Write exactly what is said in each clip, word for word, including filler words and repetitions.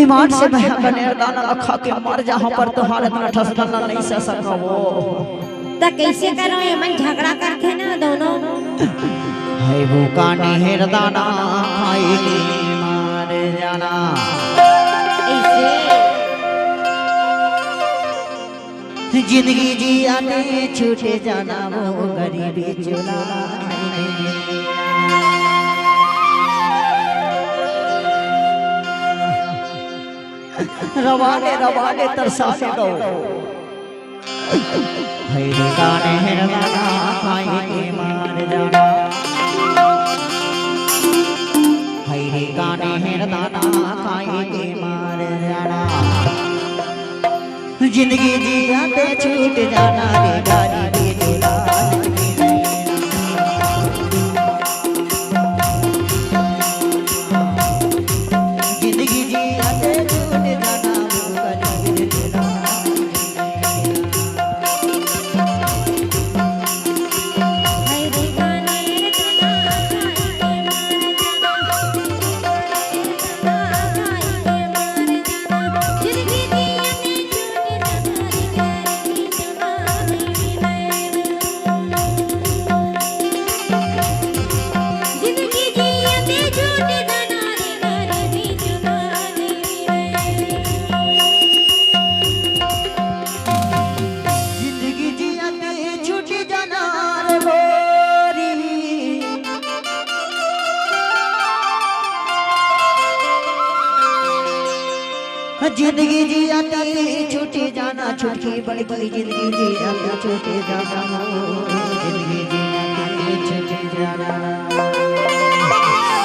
मार से मैं कनेर दाना ला खा के मर जाहूं, पर तोहार इतना ठसकन ला नहीं सह सकवो। त कइसे करो, एमन झगड़ा करथे ना दोनों। हे भूखा कनेर दाना खाई के मर जाना। ऐसे। जिंदगी जिया के छूट जाना वो गरीबी चुला। रवा ले, रवा ले, तरसा से गो। हे रे कनेर दाना खाई के मर जाना। हे रे कनेर दाना खाई के मर जाना। जिंदगी जिया के छूट जाना रे गरीबी चुला। जिंदगी जिया के छूट जाना रे गरीबी चुला। जिंदगी जियत छूट जाना रे गोरी। जिंदगी जियत छूट जाना, छुटकी बड़की जिंदगी जियत छूट जाना, जिंदगी जियत छूट जाना।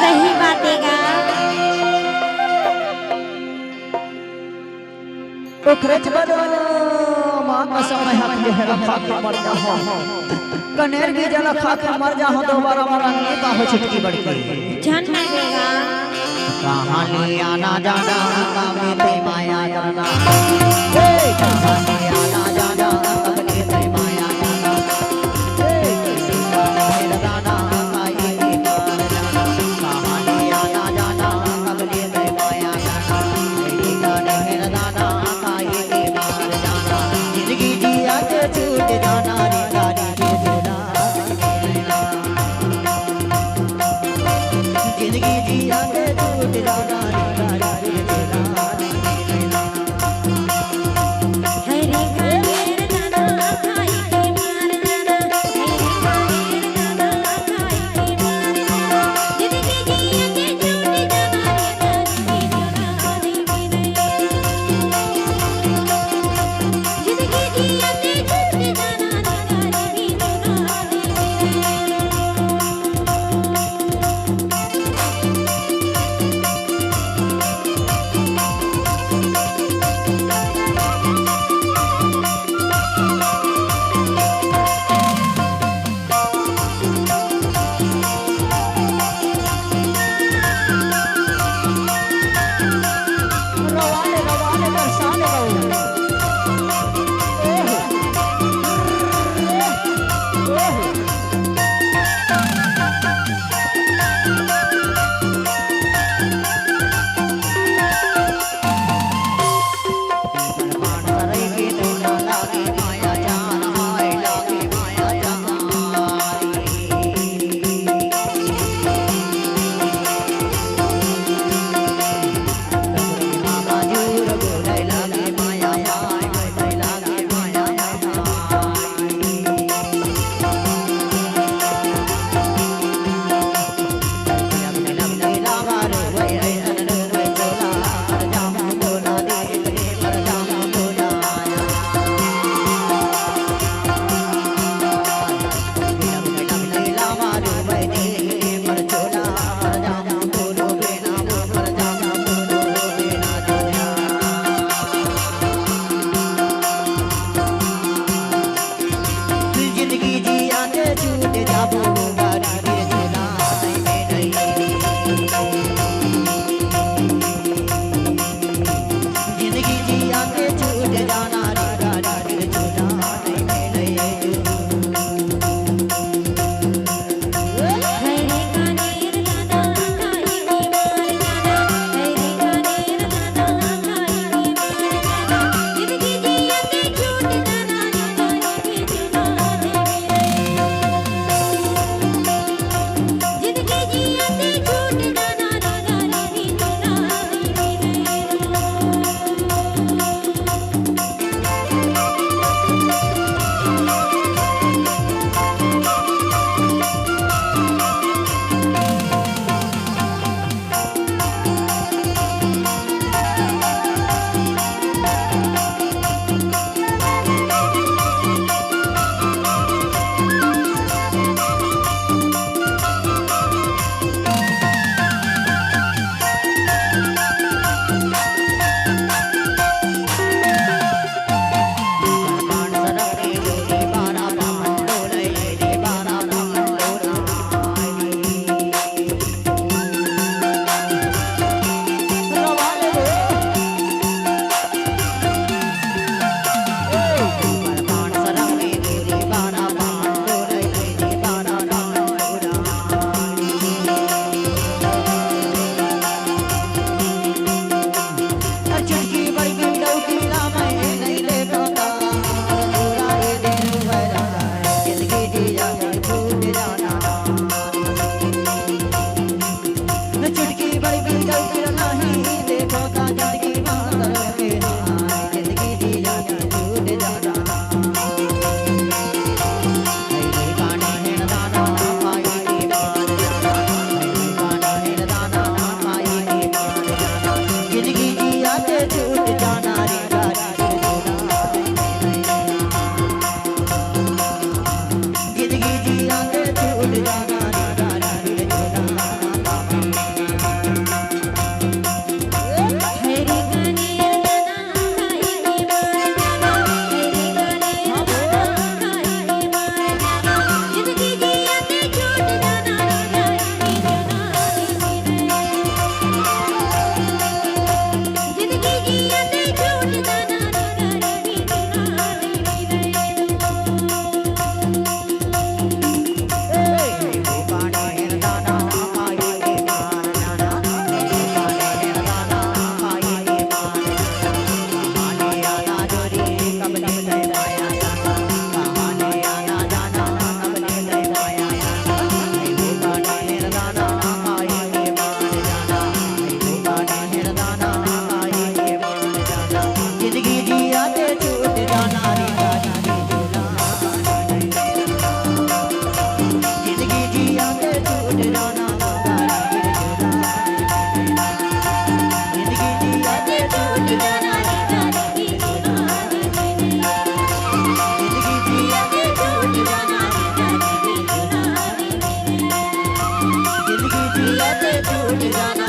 सही बात हे गा। ओखरेच बर माँ कसम, मैं हा कनेर ला खा के मर जाहूं। कनेर बीजा ला खा के मर जाहूं, दोबारा मोला नइ पाहूं छुटकी बड़की। झन मरेगा। कहाँ ले आना जाना, कब ले तैं माया करना। हे, कहाँ ले आना जाना, कब ले तैं माया करना। हे, कनेर दाना खाई के मर जाना। कहाँ ले आना जाना, कब ले तैं माया जिंदगी जिया के छूट जाना रे गरीबी चुला। जिंदगी जिया के छूट जाना रे गरीबी चुला। टूट जान